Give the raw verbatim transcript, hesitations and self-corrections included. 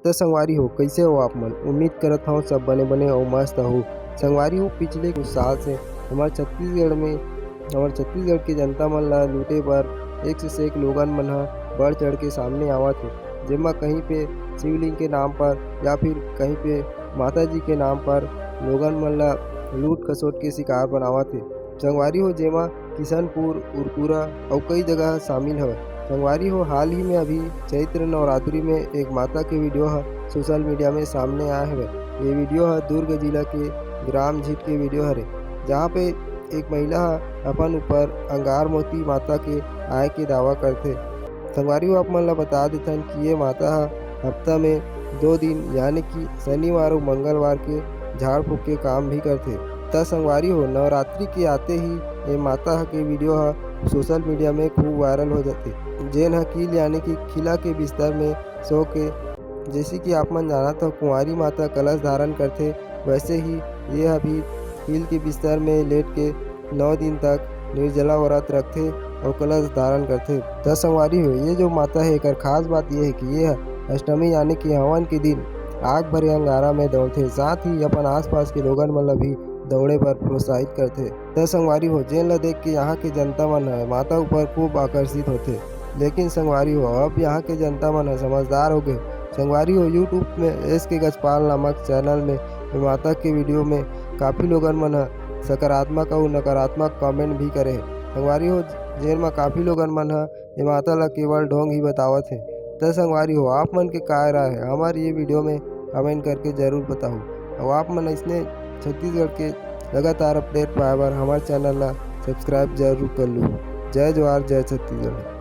त संगवारी हो, कइसे हो आप मन? उम्मीद करत हव सब बने बने अउ मस्त हो। संगवारी हो, पिछले कुछ साल से हमर छत्तीसगढ़ में, हमर छत्तीसगढ़ के जनता मन ला लूटे बर एक से एक लोगन मन ह बढ़ चढ़ के सामने आवत हे, जेमा कहीं पे शिवलिंग के नाम पर या फिर कहीं पे माता जी के नाम पर लोगन मन ला लूट खसोट के शिकार बनावत हे। संगवारी हो, जेमा किशनपुर, कुरकुरा अउ कई जगह शामिल हवय। संगवारी हो, हाल ही में अभी चैत्र नवरात्रि में एक माता के वीडियो ह सोशल मीडिया में सामने आए हवय। ये वीडियो ह दुर्ग जिला के ग्राम झीट के वीडियो हरे, जहाँ पे एक महिला ह अपन ऊपर अंगार मोती माता के आय के दावा करथे। संगवारी हो, आप मन ला बता देथन कि ये माता ह हफ्ता में दो दिन यानी कि शनिवार अउ मंगलवार के झाड़ फूक के काम भी करथे। त संगवारी हो, नवरात्रि के आते ही ये माता ह के वीडियो ह सोशल मीडिया में खूब वायरल हो जाथे, जेन ह कील यानी कि खिला के बिस्तर में सो के, जैसे कि आप मन जानत हो, कुंवारी माता कलश धारण करथे, वैसे ही ये ह भी कील के बिस्तर में लेट के नौ दिन तक निर्जला व्रत रखथे अउ कलश धारण करथे। त संगवारी हो, ये जो माता हे, एकर खास बात ये हे कि ये ह अष्टमी यानी कि हवन के दिन आग भरे अंगारा में दौड़थे, साथ ही अपन आसपास के लोगन मन ल भी दौड़े बर प्रोत्साहित करथे। त संगवारी हो, जेन ल देख के यहाँ के जनता मन ह माता ऊपर खूब आकर्षित होथे। लेकिन संगवारी हो, अब यहाँ के जनता मन ह समझदार हो गए। संगवारी हो, YouTube में एस के गजपाल नामक चैनल में ये माता के वीडियो में काफ़ी लोगन मन ह सकारात्मक अउ नकारात्मक कमेंट भी करे हे। संगवारी हो, जेन म काफ़ी लोगन मन ह ये माता ला केवल ढोंग ही बतावत हे। त संगवारी हो, आप मन के काय राय हे, हमर ये वीडियो में कमेंट करके जरूर बताहू। अउ आप मन अइसने छत्तीसगढ़ के लगातार अपडेट पाए बर हमर चैनल ला सब्सक्राइब जरूर कर लू। जय जोहार, जय छत्तीसगढ़।